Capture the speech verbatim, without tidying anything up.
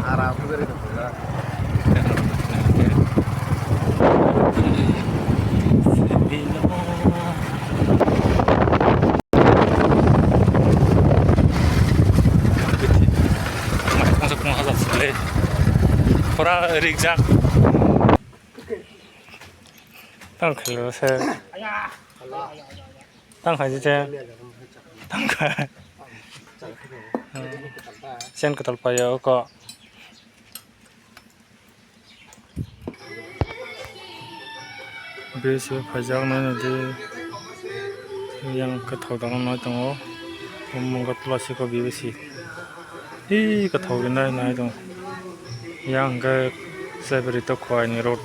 Aram dari tempat. Pura rijak. Tang khairok se. Tang khai je. Tang khai. Sen kwtal paio ko. Bisi phaijak nai di. Yang kwthok dano nai tongo. Omo wngkha Tulasiko bisi. Hi kwthok nai nai tongo. Yang hwnkhe Seberi to Khowaini road.